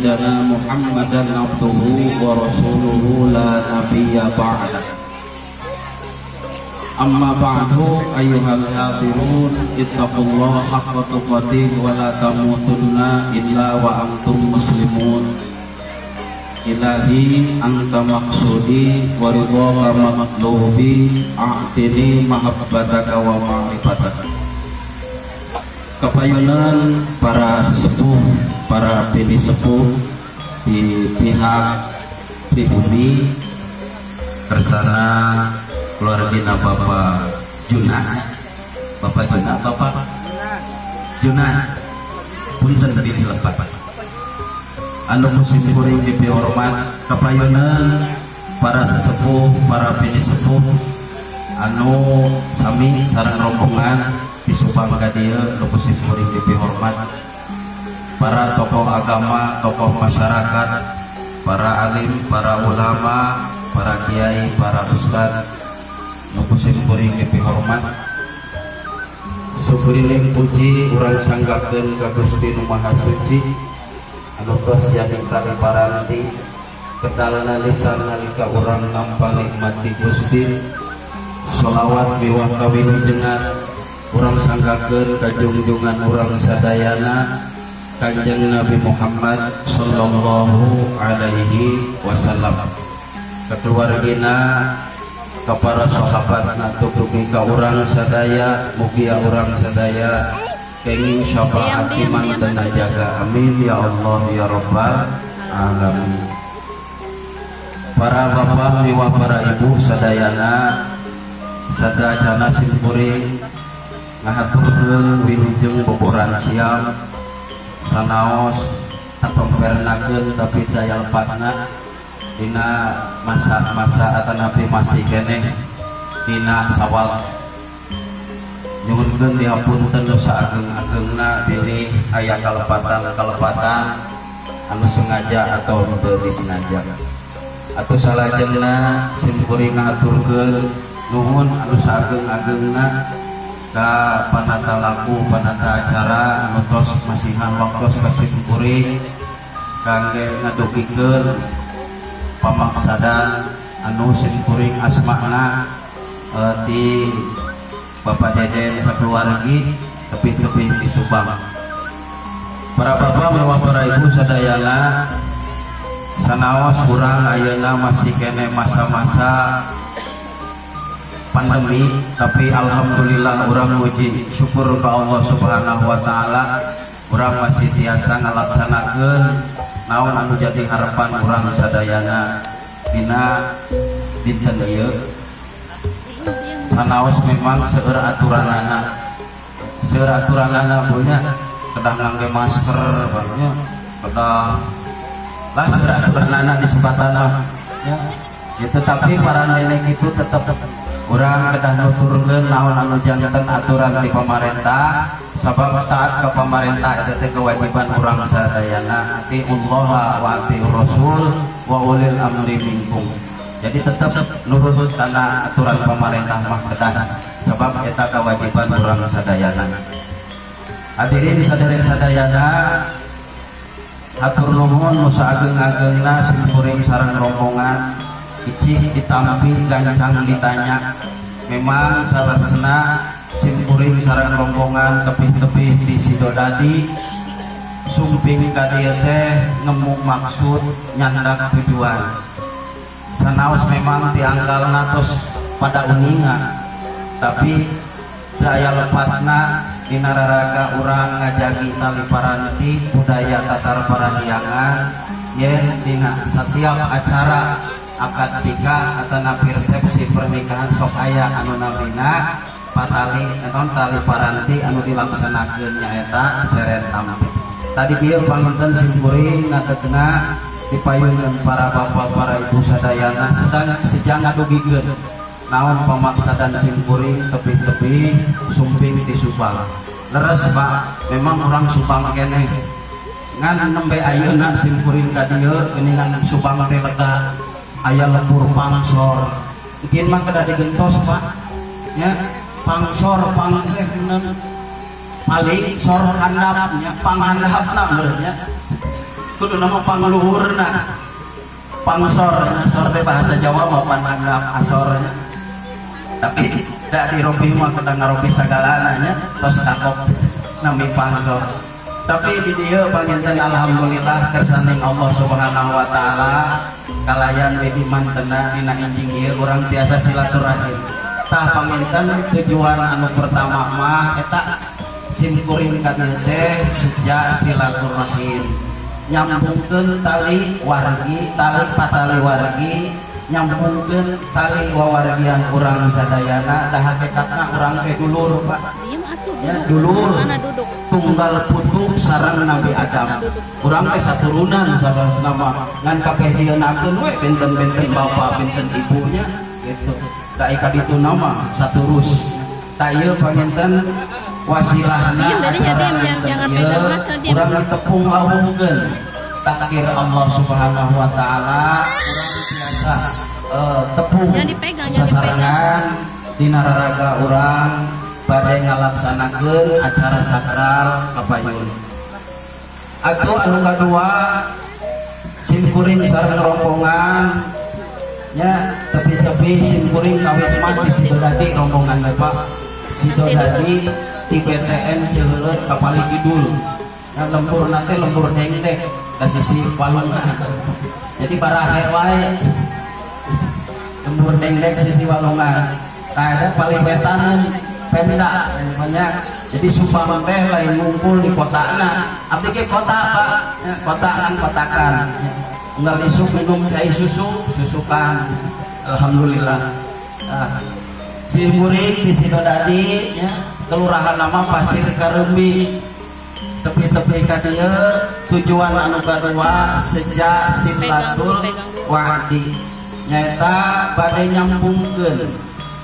sayyidana Muhammadan abduhu wa rasuluhu la nabiyya ba'da. Amma ba'du ayyuhal hadirun, ittaqullaha haqqa tuqatih wa la tamutunna illa wa antum muslimun. Ilahi anta maqsudi wa ridhaka matlubi, a'tini mahabbataka wa ma'rifataka. Kapayunan para sesepuh, para pini sepuh di pihak pribumi kersana keluarga Bapak Juna, Bapak Juna, Bapak Juna, punten tadi dilepat. Anu musim kuring dipihormat kapayunan para sesepuh, para pini sepuh anu sami sareng rombongan di Subang ka dieu nu musim kuring dipihormat, para tokoh agama, tokoh masyarakat, para alim, para ulama, para kiai, para ustad nu musim kuring dipihormat. Syukuriling puji urang sanggakeun ka Gusti Nu Maha Suci anu tos jadi tali paranti kedalna lisan nalika urang nampa nikmat ti Gusti. Sholawat miwah kawilujengan urang sanggakeun ka jungjungan urang sadayana Kanjeng Nabi Muhammad sallallahu alaihi wasallam, keluargina, ka para sahabatna, tugi ka urang sadaya, mugia urang sadaya kenging syafaat iman dan jaga, amin ya Allah ya rabbal alamin. Para bapak miwah para ibu sadayana sadayana simkuring ngahaturkeun wilujeng boboran siang sanaos katompernakeun tapi daya lepatna dina masa-masa atanapi masih keneh dina sawal. Nyuhunkeun dihapunten dosa ageng-agengna bilih aya kalepatan-kalepatan anu sengaja atau henteu disengaja. Atau salajengna simkuring ngahaturkeun nuhun anu saageng-agengna ka panata laku panata acara anu tos masihan waktos ka simkuring kangge ngadugikeun pamaksadan anu simkuring asmana di Bapak Deden sakeluargi tebih-tebih di Subang. Para bapak miwah para ibu sadayana sanaos urang ayeuna masih kene masa-masa pandemi, tapi alhamdulillah urang muji syukur ka Allah Subhanahu wa taala urang masih tiasa ngalaksanakeun naon anu jadi harapan urang sadayana dina dinten ieu. Sanaos memang seueur aturanana, seueur aturanana punya kedah ngangge masker barunya kedah lah seueur aturanana di sepatana ya. Ya, tetapi para nenek itu tetap urang kedah nuturkeun naon anu janten aturan di pemerintah, sabab taat ke pemerintah eta teh kewajiban urang sadayana. Atiullaha wa atiur rasul wa ulil amri minkum. Jadi tetap nurut kana aturan pemerintah mah kedah, sebab eta kewajiban urang sadayana. Hadirin sadaya sadayana, hatur nuhun nu saageng-agengna simkuring sareng rombongan icih ditampi gancang ditanya. Memang saleresna simkuring sareng rombongan tebih-tebih di Sidodadi sumping ka dieu teh nemu maksud nyandak tujuan. Sanaos memang tianggalna tos pada uninga, tapi daya lepatna dina raraga urang ngajagi tali paranti budaya tatar parahyangan yen dina setiap acara akad nikah atanapi resepsi pernikahan sok aya anu namina patali non tali paranti anu dilaksanakeun nyaeta seren tampi. Tadi kieu panginten simkuring ngadegna dipayunkeun para bapak para ibu sadayana sedang sejang ngadugikeun naon pamaksadan simkuring tebih-tebih sumping di Subang. Leres Pak, memang orang Subang keneh ngan nembe ayeuna simkuring ka dieu geuningan Subang teh lega aya lembur pangsor. Mungkin mah kedah digentos Pak nya, pangsor pangleh paling sor handap nya, panghandapna meureun nya. Kudu nama pangluhurna. Pangsor, sor teh bahasa Jawa mah pananggap asornya. Tapi da dirobih mah kedah ngarobih sagalana nya tos takok nami pangsor. Tapi di dieu panginten alhamdulillah kersaning Allah Subhanahu wa taala kalayan wedi mantena dina injing ieu urang tiasa silaturahim. Tah panginten tujuan anu pertama mah eta simkuring ka dieu teh sejak silaturahim. Nyambungkeun tali wargi, tali patali wargi, nyambungkeun tali wawargian urang sadayana da hakikatna urang teh dulur Pak. Ya dulur tunggal putu sareng Nabi Adam. Urang teh saturunan sabarasna mah ngan kabeh dieunakeun we benten-benten bapak benten ibunya gitu. Da ika ditu nama saturus. Tah ieu panginten wasilahna acara ieu urang ditepung lawungkeun takdir Allah Subhanahu wa taala urang biasa tepung sasarengan dina raraga urang bade ngalaksanakeun acara sakral kapayun. Atuh anu kadua simkuring sareng rombongan nya tepi-tepi simkuring kawit mah di Sidodadi rombongan teh Pak. Sidodadi di BTN Ciheuleut ka Palih Kidul. Nah, lembur nanti lembur dengdek ka sisi walungan. Jadi barahe wae lembur dengdek sisi walungan. Tah eta palih wetan Pemda banyak. Jadi Subang teh lain ngumpul di kotana. Abdi ge kota Pak, kotaan kotakan. Unggal isuk minum cai susu, susukan. Alhamdulillah. Nah, simkuring di Sidodadi ya, kelurahan nama Pasir Karembi. Tepi-tepi ka dieu tujuan anu kadua sejak silatul wa'di. Nyaeta bade nyambungkeun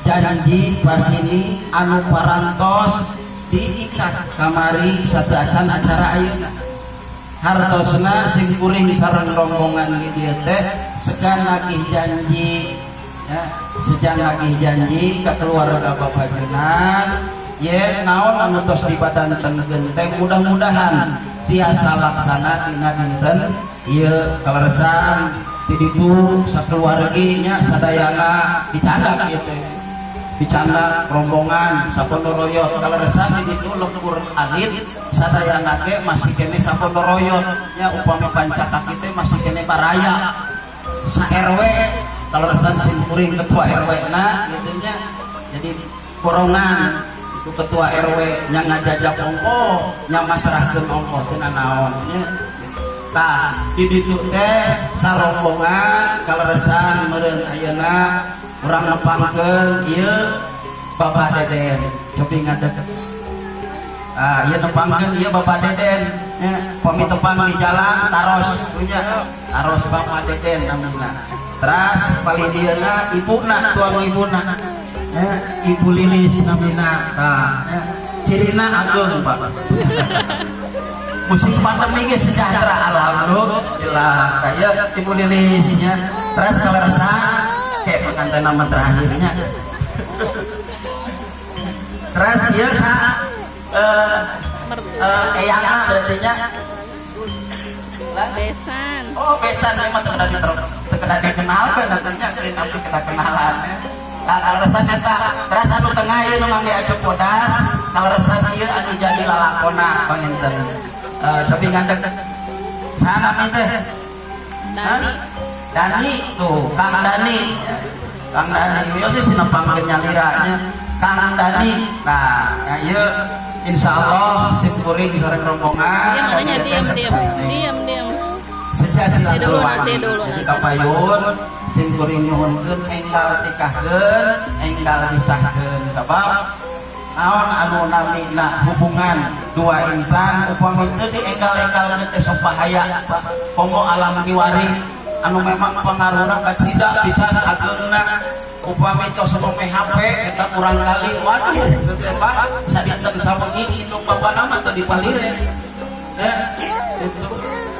janji pasini anu parantos diikat kamari sateuacan acara ayeuna. Hartosna simkuring sareng rombongan di dieu teh segan nagih janji ya, segan nagih janji ka keluarga babajenan yen naon anu tos dibadantenkeun teh mudah-mudahan tiasa laksana dina dinten ieu kaleresan di ditu sakeluargi nya sadayana dicandak ieu teh. Dicandak rombongan sapondoroyot kaleresan di ditu lembur alit sadayana ge masih kene sapondoroyot nya upami pancakak teh masih kene baraya sa RW kaleresan simkuring ketua RW na gitu nya. Jadi borongan itu ketua RW nya ngajajak ongko nya masrahkeun ongko teu nanaon nya. Tah di ditu teh sarombongan kaleresan meureun ayeuna urang nepangkeun ieu Bapak Deden cobi ngadeg. Ah ieu nepangkeun ieu Bapak Deden nya pami tepang di jalan taros punya taros Bapak Deden namina. Teras palih dieuna ibuna tuang ibuna nya Ibu Lilis namina. Tah nya cirina ageung Pak. Musim pandemi ge sejahtera alhamdulillah. Tah ieu Ibu Lilis nya. Teras kaleresan kayak pengantin nama terakhirnya. Terus dia sa eyangna berarti nya besan. Oh besan emang terkena dikenalkan katanya nanti kena kenalan. Nah kaleresan eta terus anu tengah ieu nu ngangge acuk bodas kaleresan ieu anu jadi lalakona panginten. Cobi ngandek saha nami teh? Dani. Dani tuh, Kang Dani. Kang Dani ieu sih nepangkeun nyaliranya. Kang Dani. Nah, ieu insyaallah simkuring sareng rombongan. Diam makanya diam diam. Diam diam. Sejak silaturahmi. Jadi kapayun simkuring nyuhunkeun enggal tikahkeun, enggal disahkeun sabab naon anu namina hubungan dua insan upami teu dienggal-enggalkeun teh sok bahaya Pak. Komo alam kiwari anu memang pengaruhna kacida pisan ageungna upami tos ngome HP eta kurang kali waduh teu teh Pak sadinten sawengi indung bapana mah teu dipalire ya gitu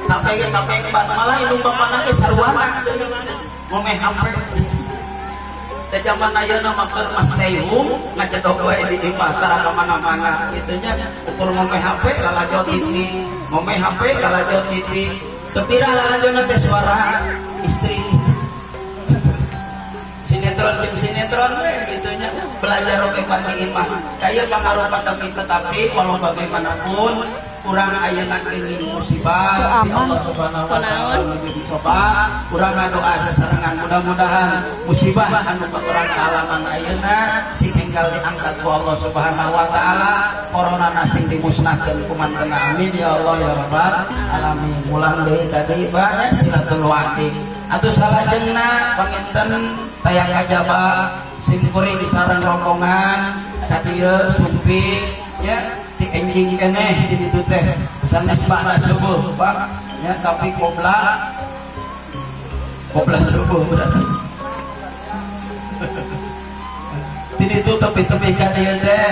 tapi malah indung bapana ge sarwana ngome HP da zaman ayeuna mah keur mas stay home ngacedok wae di imah tara ka mana-mana kitu nya ukur ngome HP lalajo TV ngome HP lalajo TV. Tepira lalajona teh suara istri. Sinetron jeung sinetron we kitu nya. Belajar oge pati imah. Kaya pangaruh pandemi tetapi walau bagaimanapun urang ayeuna kenging musibah di Allah Subhanahu wa taala nuju dicoba, urang ngadoa sasarengan mudah-mudahan musibah anu urang kaalaman ayeuna sing enggal diangkat ku Allah Subhanahu wa taala, corona sing dimusnahkeun ku mantena, amin ya Allah ya rabbal alamin. Mulang deui tadi banyak silatul waqi atuh salajengna panginten tayang kajaba sing kuring di sareng rombongan ka dieu sumping ya di enjing keneh di ditu teh sanes makna subuh Pak ya, tapi qobla subuh berarti di ditu tepi-tepi ka dieu teh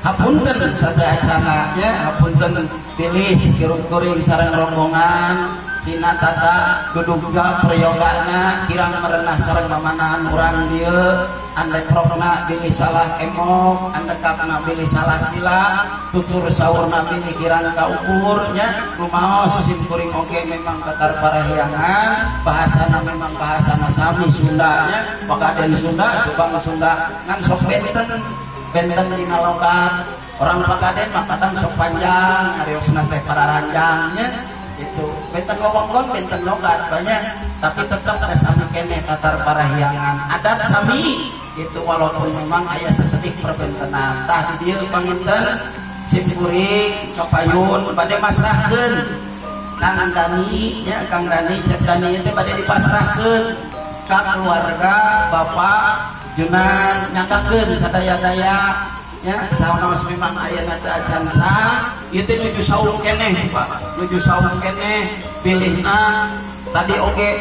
hapunten sadayana ya, hapunten pilih sirup kuring sareng rombongan dina tata duduga prayogana kirang merenah sareng mamanahan urang dieu andekrokna bilih salah emok, andekapna bilih salah sila, tutur saurna bilih kirang kaukur nya, rumaos sim kuring oge memang tatar parahyangan, bahasana memang bahasana sami Sunda nya, Pagaden Sunda, Subang Sunda, ngan sok benten, benten dina logat. Orang Pagaden mah kadang sok panjang, ngariosna teh pararanjang nya. Itu benten ngomong benten logat banyak, tapi tetap ada sami keneh tatar parahyangan, adat sami itu walaupun memang aya sesedik perbentenan. Tah di dieu panginten sim kuring kapayun bade masrahkeun Kang Dani ya, Kang Dani Cek Dani teh bade dipasrahkeun ka keluarga Bapak Junan, nyangkakeun sadaya-daya ya, saonos memang ayeuna teu acan sah ieu teh nuju saum keneh Pak, nuju saum keneh pilihna tadi oge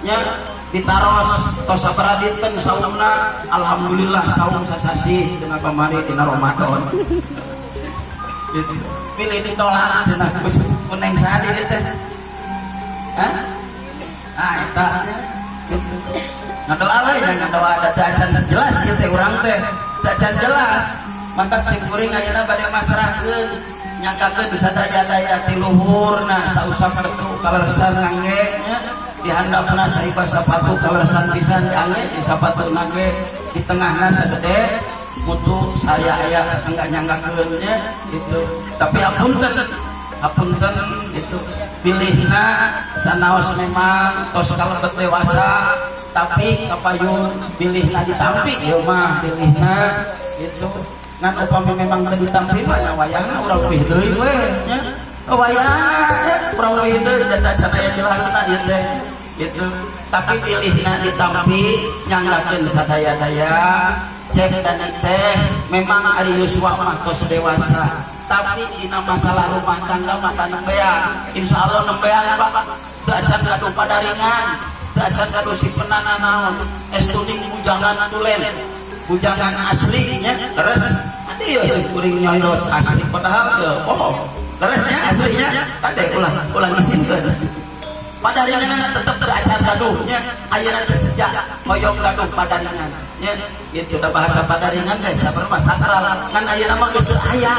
nya ditaros tos sabaraha dinten saumna, alhamdulillah saum sasasi cenah kamari dina Ramadan gitu. Pilih ditolak cenah khusus kuneng saha di teh. Hah? Ah eta gitu. Ngadoa we nya, ngadoa da teu acan jelas ieu teh urang teh teu acan jelas. Mantak sim kuring ayeuna bade masrahkeun nyangkakeun sadaya-daya ti luhurna sausap kitu kaleresan ngangge nya, di handapna sahiba sapatu kaleresan pisan diangge di sapatuna ge di tengahna sagede mutu saya aya enggak nyangkakeun nya gitu. Tapi hapunten hapunten itu pilihna sanaos memang tos kalebet dewasa tapi kapayun pilihna ditampi ieu mah pilihna gitu. Ngan upami memang teu ditampi mah nya wayahna urang leuwih deui we nya. Wayahna urang leuwih deui da can aya jelasna ieu teh gitu. Tapi pilihna ditampi nyanggakeun sadaya-daya cek dan teh memang ari yuswa mah tos dewasa tapi dina masalah rumah tangga mah nembean, insyaallah nembean Pak, teu acan gaduh padaringan, teu acan gaduh simpenana naon, es tuning bujangan tulen, bujangan asli nya leres ade ieu si kuring nyondos asli padahal teu bohong leresnya aslinya tade ulah ulah ngisinkeun padaringan tetep teu acan gaduh nya, ayeuna teh sejak hoyong gaduh padaringan nya gitu. Da bahasa padaringan teh sabar mah sakral ngan ayeuna mah geus aya.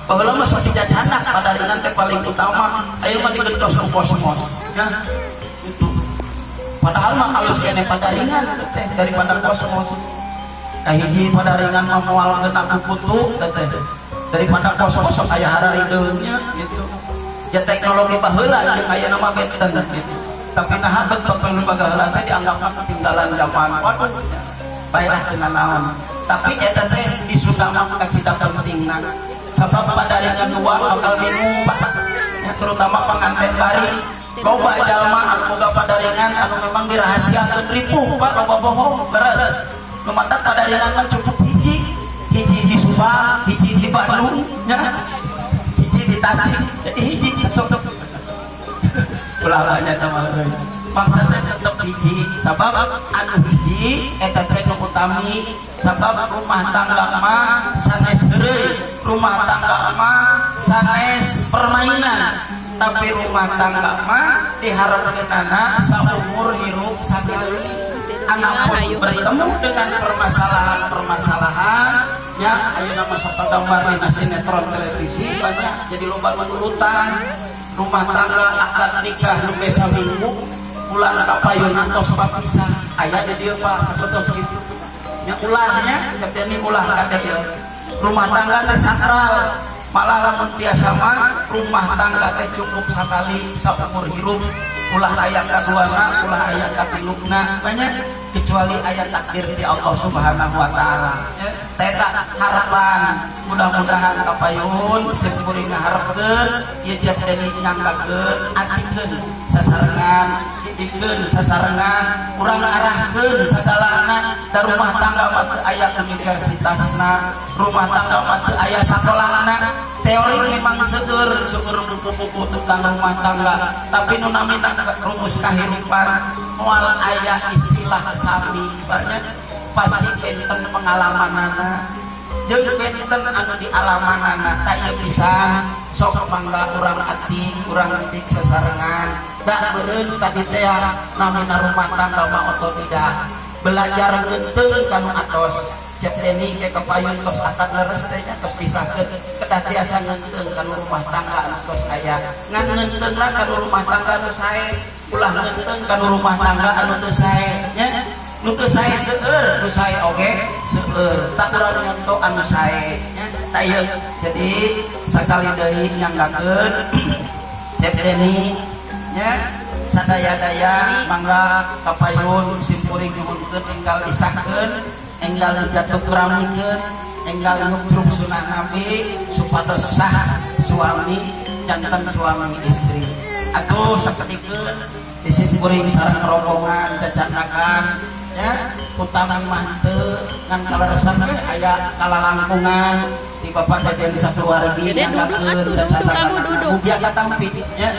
Baheula mah sok dicacanak padaringan teh paling utama, ayeuna mah digentos ku kosmos nya gitu. Padahal mah halus keneh padaringan teh daripada kosmos. Kahiji padaringan mah moal kena ku kutu teh daripada kosmos sok aya hararideung nya gitu. Ya teknologi baheula jeung ayeuna mah benten gitu. Tapi naha bentuk baheula teh dianggap ketinggalan zaman. Waduh, baiklah teu nanaon. Tapi eta teh di Sunda mah kacida pentingna. Sabab padaringan dua bakal minum Pak. Ya, terutama pengantin bari. Loba jalma anu boga padaringan anu memang dirahasiakeun ripuh Pak, loba bohong leres. Nu matak padaringan mah cukup hiji, hiji di Subang, hiji di Bandung nya. Hiji di Tasik, jadi hiji tetep. Ulah banyak mah euy. Maksudna tetep hiji, sabab anu hiji eta teh nu utami, sabab rumah tangga mah sanes heureuy, rumah tangga mah sanes permainan, tapi rumah tangga mah diharapkeunana saumur hirup sakali. Anak pun bertemu dengan permasalahan-permasalahan ya ayeuna mah sok kagambar dina sinetron televisi banyak jadi loba menurutan. Rumah tangga akad nikah nembe saminggu ulah kapayun tos papisah. Aya di dieu Pak sapertos kitu. Nya ulahnya Cep Deni ulah ka dieu. Rumah tangga teh sakral. Malah lamun biasa mah rumah tangga teh cukup sakali saumur hirup, ulah aya kaduana, ulah aya katiluna, banyak kecuali aya takdir di Allah Subhanahu wa taala. Teta harapan mudah-mudahan kapayun simkuring ngaharepkeun ieu Cep Deni nyanggakeun atikeun sasarengan, didikeun sasarengan, urang arahkeun sasalana da rumah tangga mah teu aya universitasna, rumah tangga mah teu aya sakolahna. Teori memang seueur seueur buku-buku tentang rumah tangga, tapi nu namina rumus kahirupan moal aya istilah sami banyak pasti benten pengalamanana jeung benten anu dialamanana. Tak ieu pisan sok mangga urang ati urang didik sasarengan da meureun tadi teh namina rumah tangga mah otodidak belajar ngeuteung kanu atos. Cep Deni ke kapayun tos akad leres teh nya tos disahkeun kedah tiasa ngeunteung kana rumah tangga anu tos aya ngan ngeunteungna kana rumah tangga anu sae, ulah ngeunteung kana rumah tangga anu teu sae nya. Nu teu sae seueur, nu sae oge seueur, tak urang nyonto anu sae nya. Tah ieu jadi sakali deui nyanggakeun Cep Deni nya sadaya-daya mangga kapayun simkuring nyuhunkeun enggal disahkeun, enggal dijatuh ramikeun, enggal nyubruk sunah Nabi supados sah suami janten suami istri. Atuh sakedikeun di simkuring sareng rombongan cacanakan ya utama mah teu ngan kaleresan we aya kalalangkungan di Bapak Deden sakeluargi nyanggakeun cacanakan mugia katampi nya.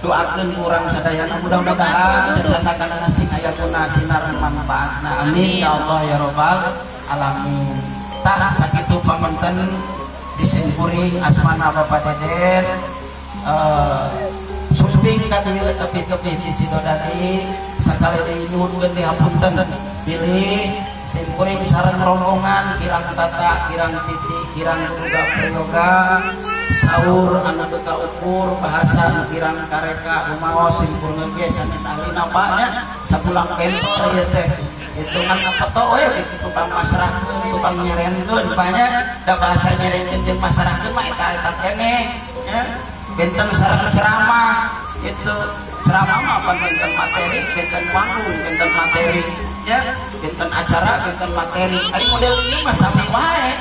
Doakeun urang sadayana mudah-mudahan cacanakan sing aya guna sinar manfaatna. Amin ya Allah ya robbal alamin. Tah sakitu pangonten di simkuring asmana Bapak Deden sumping ka dieu tebih-tebih di Sidodadi sakali deui nyuhunkeun dihapunten bilih simkuring sareng rombongan kirang tata kirang titi kirang duga prayoga saur anu teu kaukur bahasa nu kirang kareka rumaos simkuring ge sanes ahlina Pak nya sapulang bentor ieu teh hitungan kapeto we itu tukang masrahkeun tukang nyerenkeun Pak nya da bahasa nyerenkeun jeung masrahkeun mah eta-eta keneh nya benten sareng ceramah itu ceramah mah apa benten materi benten panggung benten materi ya benten acara benten materi ari model ini mah sami wae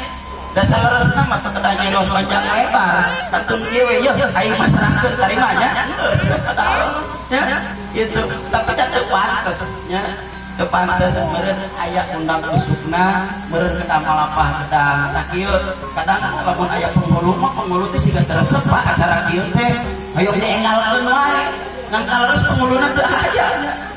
dasar leresna mah teu kedah nyerios panjang lebar kantun kieu we yeuh aing masrahkeun tarima nya geus ya gitu tapi da teu pantes nya teu pantes meureun aya undang usukna meureun kedah malapah kedah tah kieu kadang lamun aya penghulu mah penghulu teh siga teu resep Pak acara kieu teh hayoh dienggalkeun wae ngan kaleres penghuluna teu aya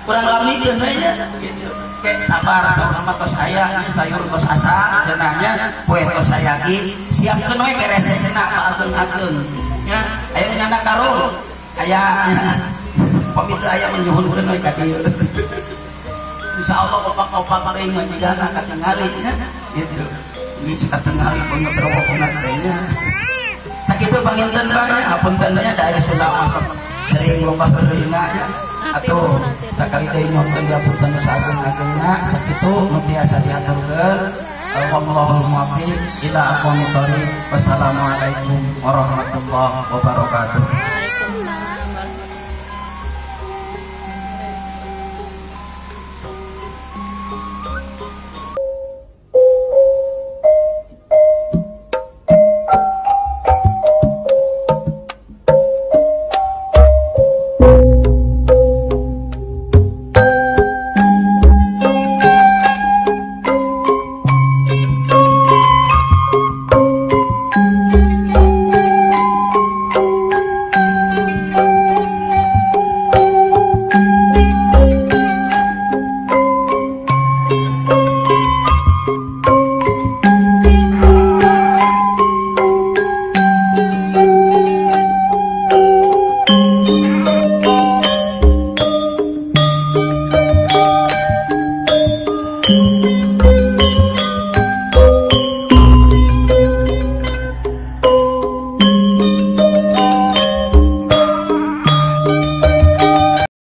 kurang lamikeun we nya gitu. Oke, sabar sama tos aya sayur tos asa cenahnya kue tos sayagi siapkeun we beresesna Pak ageung-ageung nya aya nyanda karung aya pamit aya menyuhunkeun we ka dieu. Insyaallah opak-opak teuing mah jigana katingali nya gitu. Ini katingali pengetrowongan teh nya. Sakitu panginten Bang nya hapunten nya da aya Sunda masuk sering loba beureuna nya. Atuh sakali deui nyuhunkeun dihapunten nu saageng-agengna sakitu nu tiasa dihaturkeun. Wallahul muwaffiq ila aqwamit thoriq. Wassalamualaikum warahmatullahi wabarakatuh.